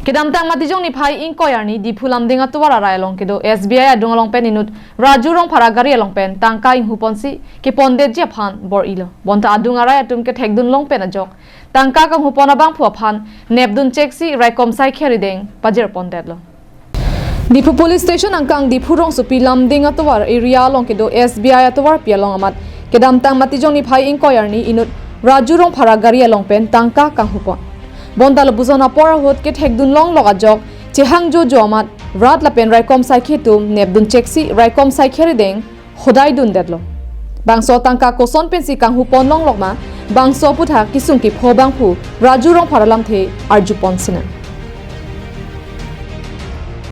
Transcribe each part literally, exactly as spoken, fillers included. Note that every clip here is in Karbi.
Kedamtang Matijong niphai ingkoi arni Diphu Lumding atovar arai along kedo S B I adung along pen inut Raju Rongphar agari along pen tangka inghuponsi kepondetji aphan bor-ilo. Bonta adung arai atum kethekdun long pen ajok tangka kanghupon abangphu aphan nepdun cheksi raikom saikhi arideng pajirpondetlo. Diphu Police Station angkang Diphu rongsopi Lumding atovar area along kedo S B I atovarpi along amat kedamtang Matijong niphai ingkoi arni inut Raju Rongphar agari along pen tangka kanghupon. Bonta lapuson apor ahut kethekdun longlok ajok chehang jojo amat rat lapen raikom saikhi atum nepdun cheksi raikom saikhi arideng hodaidundetlo. Bangso tangka koson pensi kanghupon longlok ma, bangso aputhak kesung kepho abangphu Raju Rongphar alamthe arjupon sinang.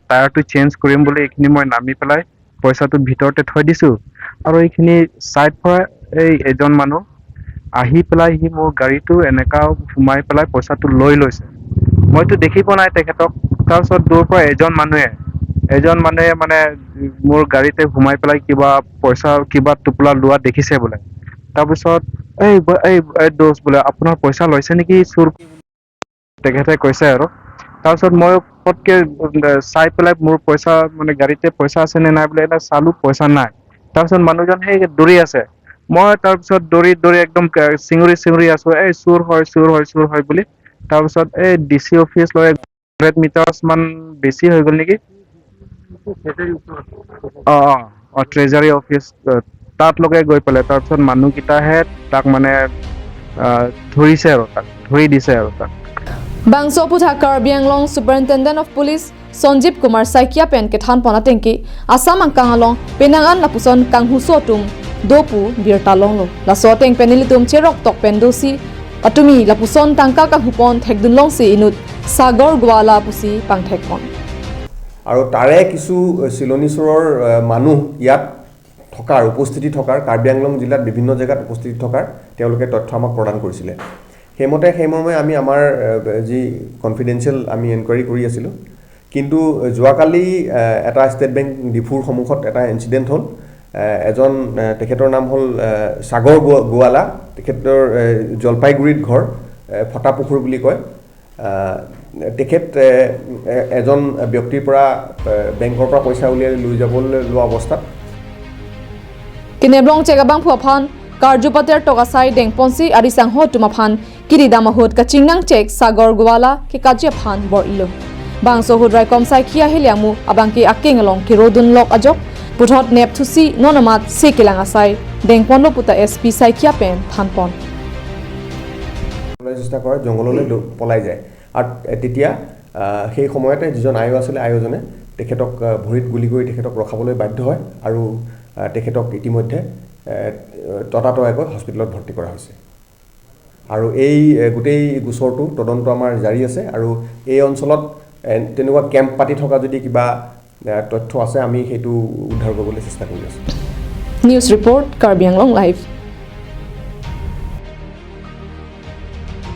টায়াৰটো চেঞ্জ কৰিম বুলি এইখিনি মই নামি পেলাই পইচাটো ভিতৰতে থৈ দিছোঁ। আৰু এইখিনি চাইড পৰা এই এজন মানুহ আহি পেলাই সি মোৰ গাড়ীটো এনেকা সোমাই পেলাই পইচাটো লৈ লৈছে। মইতো দেখি পোৱা নাই তেখেতক। তাৰপিছত দূৰৰ পৰা এজন মানুহে এজন মানুহে মানে মোৰ গাড়ীতে সোমাই পেলাই কিবা পইচা কিবা টোপোলা লোৱা দেখিছে বোলে। তাৰপিছত এই ব- এই এই দোষ বোলে, আপোনাৰ পইচা লৈছে নেকি চুৰ, তেখেতে কৈছে আৰু। তাৰপিছত মই ফটকে উম, চাই পেলাই মোৰ পইচা মানে গাড়ীতে পইচা আছে নে নাই বুলি এটা চালো, পইচা নাই। তাৰপিছত মানুহজন সেই দৌৰি আছে। মই তাৰপিছত দৌৰি দৌৰি একদম ক- চিঙুৰি চিঙুৰি আছো, এই চুৰ হয়, চুৰ হয়, চুৰ হয় বুলি। তাৰপিছত এই ডি চি অফিচ লৈ হাণ্ড্ৰেড মিটাৰ্ছ মান বেছি হৈ গ'ল নেকি। অ অ অ ট্ৰেজাৰী অফিচ, অ, তাত লগে গৈ পেলাই তাৰপিছত মানুহকেইটাহে তাক মানে আহ, ধৰিছে আৰু তাক ধৰি দিছে আৰু তাক। Bangso aputhak Karbi Anglong Superintendent of Police Sanjeev Kumar Saikia pen kethanpon atengke Assam angkang along penang an lapuson kanghuso atum do pu birta longlo. Laso ateng pen ilitum cherok tok pen dosi atumi lapuson tangka kanghupon thekdun longsi inut Sagor Gwala pusi pangthekpon. আৰু তাৰে কিছু চিলনী চুৰৰ মানুহ ইয়াত থকাৰ, উপস্থিতি থকাৰ, কাৰ্বি আংলং জিলাত বিভিন্ন জেগাত উপস্থিতি থকাৰ তেওঁলোকে তথ্য আমাক প্ৰদান কৰিছিলে। সেইমতে সেইমৰ্মে আমি আমাৰ যি কনফিডেন্সিয়েল আমি এনকুৱাৰী কৰি আছিলোঁ। কিন্তু যোৱাকালি এটা ষ্টেট বেংক ডিফুৰ সন্মুখত এটা ইনচিডেণ্ট হ'ল। এজন, তেখেতৰ নাম হ'ল সাগৰ গো- গোৱালা। তেখেতৰ জলপাইগুৰিত ঘৰ, ফটাপুখুৰ বুলি কয়। তেখেত এজন ব্যক্তিৰ পৰা বেংকৰ পৰা পইচা উলিয়াই লৈ যাবলৈ লোৱা অৱস্থাত Keneblong chek abangphu aphan karju pater tok asai dengponsi arisangho atum aphan kiri dam ahut kachingnang chek Sagor Gwala kekaji aphan bor-ilo. Bangso ahut raikom saikhi aheliamu abangke akeng along kerodun lok ajok puthot nepthusi non amat se kelang asai dengponlo puta S P Saikia pen thanpon. চেষ্টা কৰে, জংঘললৈ দ- পলাই যায়। আৰু তেতিয়া আহ, সেই সময়তে যিজন আয়ো আছিলে, আয়োজনে তেখেতক আহ, ভৰিত গুলী কৰি তেখেতক ৰখাবলৈ বাধ্য হয় আৰু আহ, তেখেতক ইতিমধ্যে আহ, ততাতৈয়াকৈ হস্পিটেলত ভৰ্তি কৰা হৈছে। আৰু এই আহ, গোটেই গোচৰটো তদন্ত আমাৰ জাৰি আছে আৰু এই অঞ্চলত এ, তেনেকুৱা কেম্প পাতি থকা যদি কিবা আহ, তথ্য আছে, আমি সেইটো উদ্ধাৰ কৰিবলৈ চেষ্টা কৰি আছোঁ। News report, Karbi Anglong Live.